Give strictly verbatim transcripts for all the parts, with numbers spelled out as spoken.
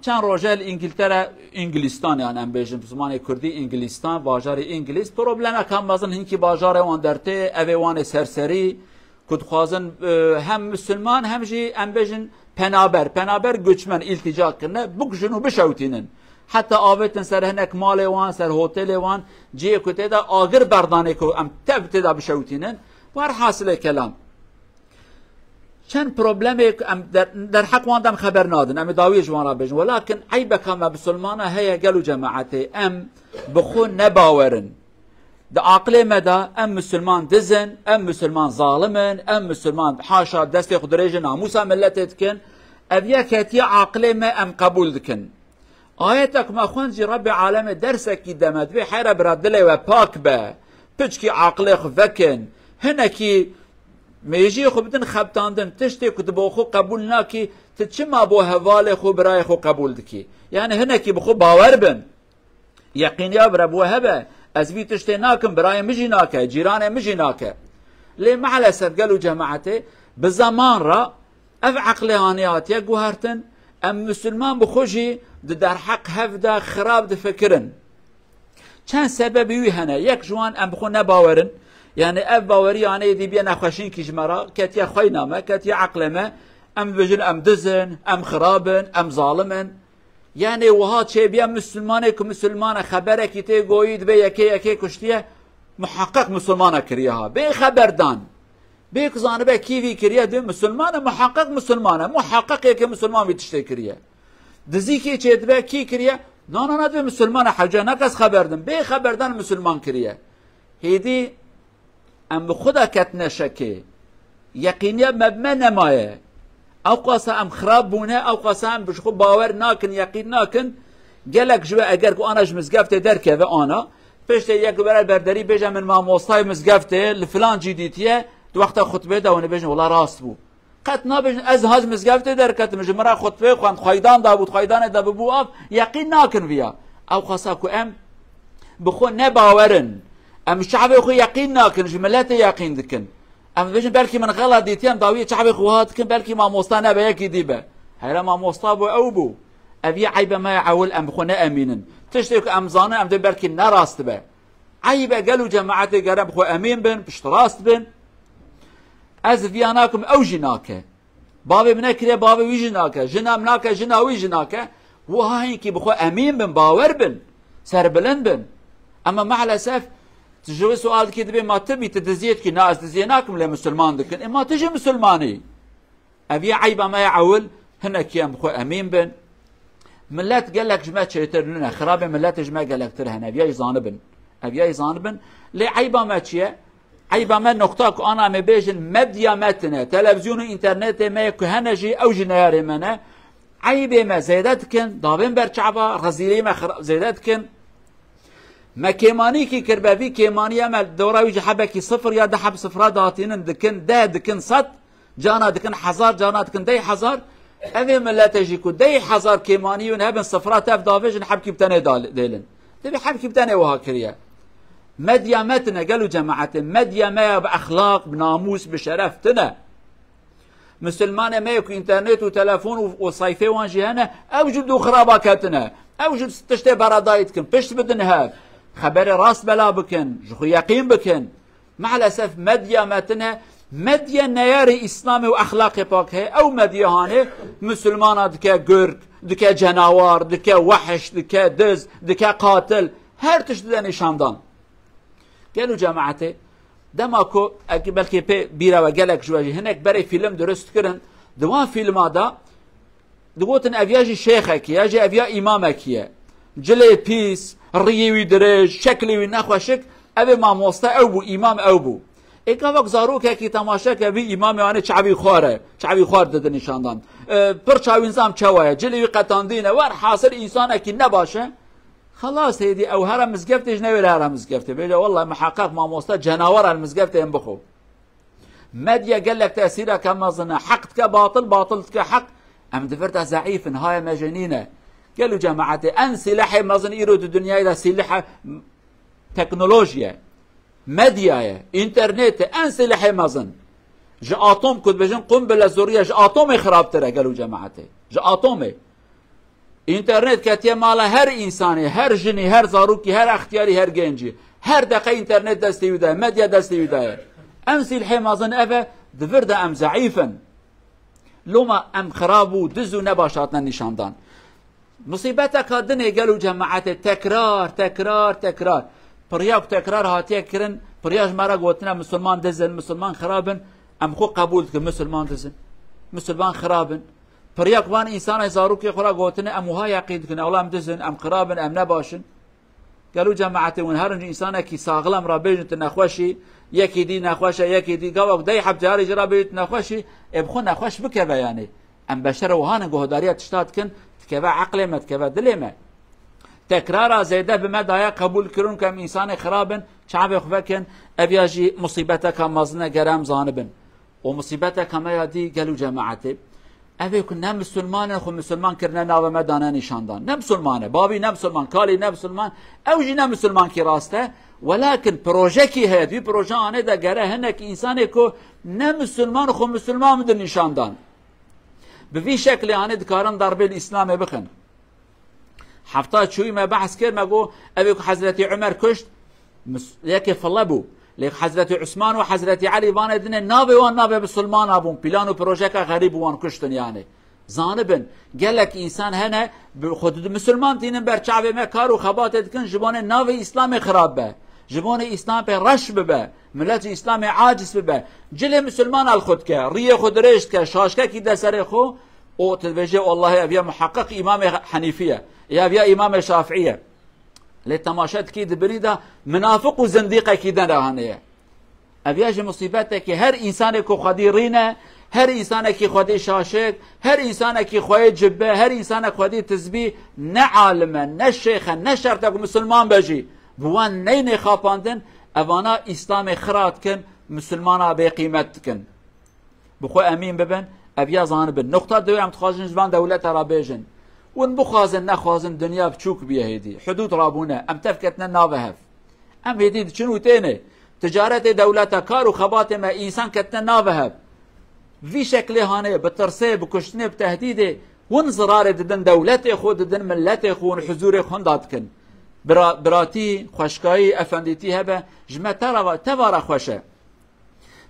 Çend roje li Îngiltere, Îngilîstan, yani em bêjin bi zimanê kurdî Îngilîstan, bajarê Îngilîz, problemeka mezin hinkî bajarê wan dertê, ev ê wanê serserî, ku dixwazin, e, hem misilman hem jî em bêjin penaber, penaber göçmen îltîca kirine, bikujin û bişewtînin. Heta avêtin ser hinek malê wan, ser hotelê wan, cihê ku tê de agir berdanê ku em tev tê de bişewtînin. Werhasilê kelam. Çend problemê ku em der, derheq wan de em xeber nadin, em ê dawiyê ji wan re bêjin. Welakin eybeka me misilmana heye, gelo cemaetê, em bi xwe nebawer in. Di aqilê me de em misilman diz in, em misilman zalim in, em misilman haşa destê xwe dirêjin, namûsa miletê dikin. Ev yek hetiye aqilê me, em qebûl dikin. Ayeta ku me xwend jî Rebbê alemê dersekî de me divê heyra bira dilê we pak be. Piçkî aqilê xwe vekin. Hinekî mêjiyê xwe bidin xebitandin. Tiştê ku tu bo xwe qebûl nakî, tu çima bo hevalê xwe, birayê xwe qebûl dikî? Yani hinekî bi xwe bawer bin. Yeqîniya bira bi we hebe. Ez vî tiştê nakim, birayê min jî nake, cîranê min jî nake. Lê maalesef gelo cemaetê bi zeman re ev eqlê hanê hatiye guhertin, em misilman bi xwe jî di derheq hev de xirab difikirin. Çend sebebî wî hene. Yek ji wan em bi xwe nebawer in. Yani ev bawerî hanê êdî biye nexweşînkî ji me re, ketiye xweyna me, ketiye eqlê me. Em dibêjin em diz in, em xirab in, em zalim in. Yani wiha çêbiye misilmanê ku misilman e, xeberekî tê goyî dibe yekê yekê kuştiye, muheqeq misilman e kiriye ha. Bê xeberdan. Bê ku zanibe kî vî kiriye, dê misilman e, muheqeq misilman e. Muheqeq yekê misilman vî tiştê kiriye. Dizî kê çêdibe, kî kiriye? Na, na, na, dê misilman e, hewce nake ez xeber dim. Bê xeberdan misilman kiriye. Hêdî em bi xwe de ketine şekê. Yeqîniya me bi me nemaye. Ewqasa em xirab bûne, ewqasa em bi ji xwe bawer nakin, yeqîn nakin. Gelek ji we eger ku ana ji mizgeftê derkeve ana, piştê yek were berderî bêje min mamostayê mizgeftê li filan cî dîtiye, di wexta xutbê de hûn ê bêjin, wela rast bû. Qet nabêjin, ez ha ji mizgeftê derketim, ji min re xutbê xwend, xweydan dabû, xweydanê de bibû av, yeqîn nakin viya. Ewqasa ku em bi xwe nebawer in, em ji çavê xwe yeqîn nakin, ji miletê yeqîn dikin. Em dibêjin, belkî min xela dîtiye, em dawiyê çavê xwe wiha dikin, belkî mamosta nebe, yekî dî be. Here mamosta bû, ew bû. Ev yê eybe me ye ewil, em bi xwe neemînin. Tiştê ku em zanin, em dê belkî ne rast be. Eyb e gelo cemaetê, gere bi xwe emîn bin, piştrast bin. Ez viya nakim, ew jî nake. Bavê min nekiriye, bavê wî jî nake. Jina min nake, jina wî jî nake. Wiha hinkî bi xwe emîn bin, bawer bin, serbilind bin. Ama maalesef, tu ji wê sual dikî, dibê ma tu bî, tu diziyê dikî. Na, ez diziyê nakim, lê misilman dikin. E, ma tu jî misilman î. Ev yê eyba me ye ewil, hinekî em bi xwe emîn bin. Milet gelek ji me çêtir nine, xirabê miletê ji me gelektir hene, ev yayî zanibin. Ev yayî zanibin. Lê eyba me çi ye? Eyba me nokta ku ana em ê bêjin medya me tine, televîzyon û înternetê me ye ku hene jî, ew jî neyarê me ne. Eybê me zêde dikin, davên ber çava, rezîlî me xira-, zêde dikin. Me kêmanîkî kirbe, vî kêmaniya me dora wî ji hebekî sifir ya du heb sifra datînin, dikin deh, dikin sed, cana dikin hezar, cana dikin dey hezar. Evê miletê jî ku dey hezar kêmanî win hebin, sifra tev davêjin, hebkî bi tenê dal-, dêlin. Dibê hebkî bi tenê wiha kiriye. Medya me tine gelo cemaetê, medya me ya bi exlaq, bi namûs, bi şeref tine. Misilmanê me yê ku înternet û telefon û, û sayfê wan jî hene, ew jî dû xiraba ketine. Ew jî tiştê beredayî dikin, pişt bidin hev. Xeberê rast bela bikin, ji xwe yeqîn bikin. Maalesef medya me tine, medya neyarê Îslamê û exlaqê pak heye. Ew medya hanê misilmana dike gurk, dike cenawar, dike wehiş, dike diz, dike qatil. Her tişt dide nîşandan. Gelo cemaetê, dema ku, eki belkî pê bîra we gelek ji we jî hinek berê fîlm dirust kirin, di wan fîlma de digotin ev ya jî şêxekî, ya jî ev ya îmamekî ye. Cilê pîs, riyê wî dirêj, şeklê wî nexweşik, ev ê mamoste ew bû, îmam ew bû. Ê gavak zarokekî temaşe ke vî îmamê anê çavî xwar e, çavî xwar dide nîşandan. E, pir çawînzam çawa ye, cilê wî qetandîn e, werhasil însanekî nebaş e. Xelas hêdî ew here mizgeftê ji newêre here mizgeftê. Bêje, "Wellahî miheqeq mamoste cenawar e li mizgeftê em bixwe." Medya gelek tesîreke mezin e. Heq dike batil, batil dike heq. Em di vir de zeîf in, haye me jê nîne. Gelo cemaetê, en sîlehê mezin îro di dinyayê de sîlehe teknolojî ye. Medya ye, înternet e, en sîlehê mezin. Ji atom ku dibêjin qumbile zoriye, ji atomê xirabtir e gelo cemaetê. Ji atomê. Înternet ketiye mala her însanê, her jinî, her zarokî, her extiyarî, her gencî. Her deqe înternet destê wî de ye, medya destê wî de ye. Em sîlhê mezin ev e, di vir de em zeîf in. Loma em xirab û diz û nebaş hatine nîşandan. Musîbeteka dinê gel û cemaetê tekrar, tekrar, tekrar. Pirya ku tekrar hatiye kirin, pirya ji me re gotine misilman diz in, misilman xirab in, em xwe qebûl dikin, misilman diz in, misilman xirab in. Pirya ku van însanê zarokê xwe re gotine, em wiha yeqîn dikin, ewla em diz in, em xirab in, em nebaş in. Gelo cemaetê hûn herin ji însanekî saxlem re bêjin tu nexweş î, yekî dî nexweş e, yekî dî gava ku dey heb carê jî re bêjin tu nexweş î, ê bi xwe nexweş bikeve yanî. Em beşer e wiha ne guhdariya tişta dikin, dikeve eqlê me, dikeve dilê me. Tekrara zêde bi me daye qebûl kirin ku em însanê xirab in, çavê xwe vekin, ev ya jî musîbeteka mezin e, gere em zanibin. Û musîbeteka me ya dî gel û cemaetê. Ev ê ku ne misilman in, xwe misilman kirine navê me dane nîşandan. Ne misilman e, bavî ne misilman, kalî ne misilman, ew jî ne misilmankî rast e. Welakin projekî heye, di vî projeanê de gere hinek însanê ku ne misilman, xwe misilman bidin nîşandan. Bi vî şeklê anê dikarin darbê li Îslamê bixin. Hefta çûyî me behs kir, me got, ev ê ku Hezretî Umer kuşt, mis-, yekê file bû. Lê Hezretî Usman û Hezretî Elî vanê dinê navê wan navê misilmana bûn. Plan û projeka xerîb û wan kuştin yanî. Zanibin, gelek însan hene, bi xwe di misilman tînin ber çavê me kar û xebatê dikin, ji bonê navê Îslamê xirab be. Ji bonê Îslam pê reş bibe. Milet ji Îslamê aciz bibe. Cilê misilmana li xwe dike. Riyê xwe dirêj dike. Şaşkekî de serê xwe. Û tu dibêje, wellahî ev ya muheqqiq Îmamê Henîfî ye, ya ev ya Îmamê Şafîî ye. Lê temaşe dikî di birî de minafiq û zindîqekî din re haniye. Ev ya jî musîbetekî her însanê ku xwedî rîne, her însanekî xwedî şaşik, her însanekî xweyê cibbe, her însanek xwedî tizbî ne alim e, ne şêx e, ne şert e ku misilman be jî. Bi wan neynê xapandin, evana Îslamê xira dikin, misilmana bêqîmet dikin. Bi xwe emîn bibin, ev ya zanibin. Nuqta duwê em dixwazin ji van dewleta re bêjin. Hûn bixwazin, nexwazin, dinya biçûk bûye hêdî. Hudûd rabûne, em tev ketine nave hev. Em hêdî diçin û têne. Ticaretê dewleta, kar û xebatê me, însan ketine nave hev. Vî şeklê hanê, bi tirsê, bi kuştinê, bi tehdîdê, hûn zirarê didin dewletê xwe, didin miletê xwe, hûn huzûrê xwe hunda dikin. Bira-, biratî, xweşkayî, efendîtî hebe, ji me teva, teva re xweş e.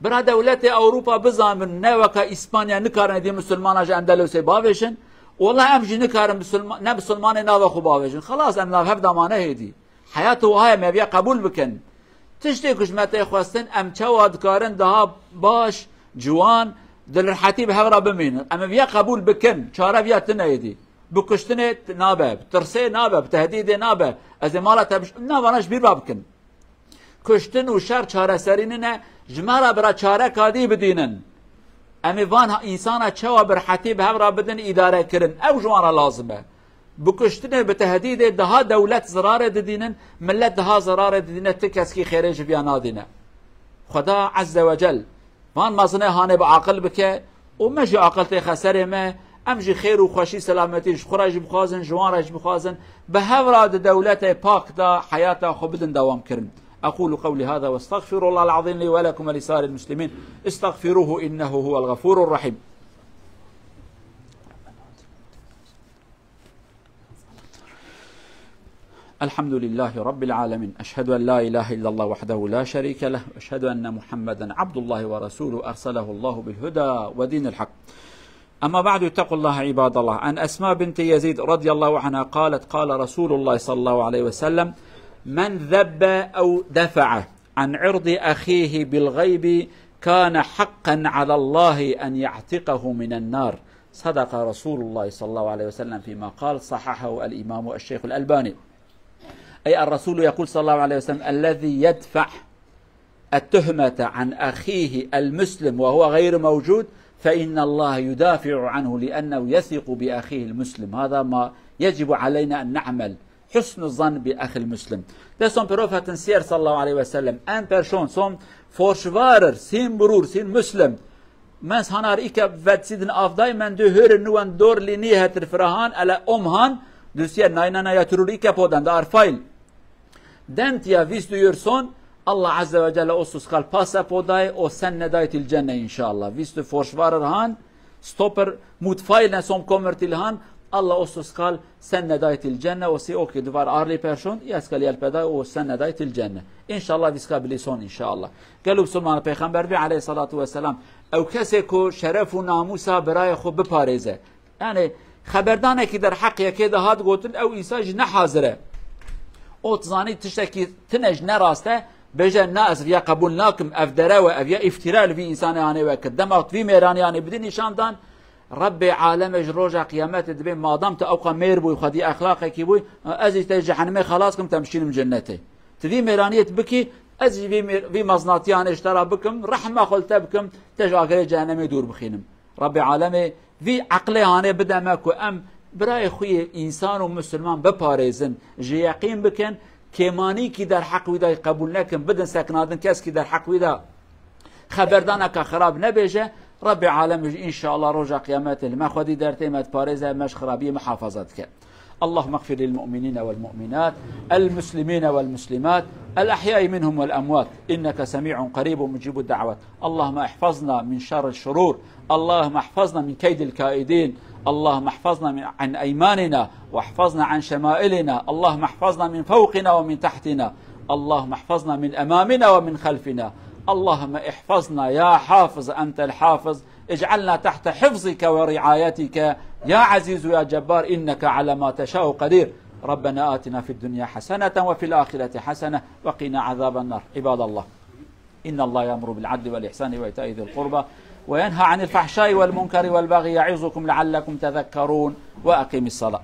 Bira dewletê Ewropa bizanbin, ne weke Îspanya nikarin êdî misilmana ji Endelusê bavêjin. Wela em jî nikarin misilma-, ne misilmanê nava xwe bavêjin. Xelas em nav hev damane hêdî. Heyat wiha ye, me viya qebûl bikin. Tiştê ku ji me tê xwestin, em çawa dikarin daha baş, ciwan, dilrehetî bi hev re bimînin. Em viya qebûl bikin. Çare viya tune êdî. Bi kuştinê t-, nabe, bi tirsê nabe, bi tehdîdê nabe. Ez ê mala te biş-, na vana ji bîr ve bikin. Kuştin û şer çareserî nîne, ji me re bira çareka dî bidînin. Em ê van ha-, însana çawa bi rehetî bi hev re bidin îdare kirin. Ew ji wan re lazim e. Bi kuştinê, bi tehdîdê daha dewlet zirarê didînin, millet daha zirarê didîne, ti keskî xêrê ji viya nadîne. Xweda Ezze ve Cel van mezinê hanê bi aqil bike û me jî aqil têxe serê me, em jî xêr û xweşî, selametî ji xwe re jî bixwazin, ji wan re jî bixwazin, bi hev re di dewletê pak de heyata xwe bidin dewam kirin. أقول قولي هذا وأستغفر الله العظيم لي ولكم ولسائر المسلمين. استغفروه إنه هو الغفور الرحيم. الحمد لله رب العالمين. أشهد أن لا إله إلا الله وحده لا شريك له، وأشهد أن محمدا عبد الله ورسوله أرسله الله بالهدى ودين الحق. أما بعد، اتقوا الله عباد الله. عن أسماء بنت يزيد رضي الله عنها قالت: قال رسول الله صلى الله عليه وسلم: من ذب أو دفع عن عرض أخيه بالغيب كان حقا على الله أن يعتقه من النار. صدق رسول الله صلى الله عليه وسلم فيما قال، صححه الإمام الشيخ الألباني. أي الرسول يقول صلى الله عليه وسلم: الذي يدفع التهمة عن أخيه المسلم وهو غير موجود فإن الله يدافع عنه لأنه يثق بأخيه المسلم. هذا ما يجب علينا أن نعمل. حسن الظن بأخي المسلم. De son profetin siyer sallallahu aleyhi ve sellem. En person som forşvarer, sin bror, sin muslim. Men sanar ike vetsidin avday men du höre nuen dor lini hetir frahan ele omhan, dusiye naynana ya turur ike podan da arfail. Den tiya vîst û yur son, Allah Azze ve Celle o suskal pasa podayê, o sen nedayê til cenne inşallah. Vîst û forşvarer han, stopper mutfail ne som komer til han, Allah o sosqal sen nedayt il cenne, o si o ki duvar arli perşon, ya skal yel peda o sen nedayt il cenne. İnşallah viska bilison inşallah. Gelu Müslüman Peygamber bi aleyhissalatu vesselam, ew kesê ku şeref û namusa birayê xwe biparêze. Yani xeberdanekî derheq yekê de hat gotin, ew insan jî ne hazir e. O dizanî tiştekî tine ji ne rast e, bêje na ez viya qebûl nakim, ev derew e, ev ya îftîra li vî însanê anê we kir. Dema tu vî mêranî anê bidî nîşan dan, Rebbê aleme ji roja qiyametê dibê, madam tu ewqa mêr bûyî, xwedî exlaqekî bûyî, ez jî te ji cehenimê xelas kim, te bişînim cennetê. Tu vî mêraniyê tu bikî, ez jî vî mêr-, vî meznatiyanê ji te re bikim, rehma xwe li te bikim, te ji agirê cehenemê dûr bixînim. Rebbê alemê vî eqlê hanê bide me ku em birayê xwe yê însan û misilman biparêzin, ji yeqîn bikin, kêmanîkî derheq wî de qebûl nekin, bidin sekinandin, keskî derheq wî de xeberdaneke xirab nebêje, Rebbê alem jî înşallah roja qiyametê li me xwedî dertê me diparêze, me ji xirabiyê mihafaza dike. اللهم اغفر للمؤمنين والمؤمنات، المسلمين والمسلمات، الأحياء منهم والأموات، إنك سميع قريب مجيب الدعوات. اللهم احفظنا من شر الشرور، اللهم احفظنا من كيد الكائدين، اللهم احفظنا من، عن أيماننا، واحفظنا عن شمائلنا، اللهم احفظنا من فوقنا ومن تحتنا، اللهم احفظنا من أمامنا ومن خلفنا. اللهم احفظنا يا حافظ، أنت الحافظ، اجعلنا تحت حفظك ورعايتك يا عزيز يا جبار، إنك على ما تشاء قدير. ربنا آتنا في الدنيا حسنة وفي الآخرة حسنة وقنا عذاب النار. عباد الله، إن الله يأمر بالعدل والإحسان وإيتاء ذي القربى وينهى عن الفحشاء والمنكر والبغي يعظكم لعلكم تذكرون. وأقم الصلاة.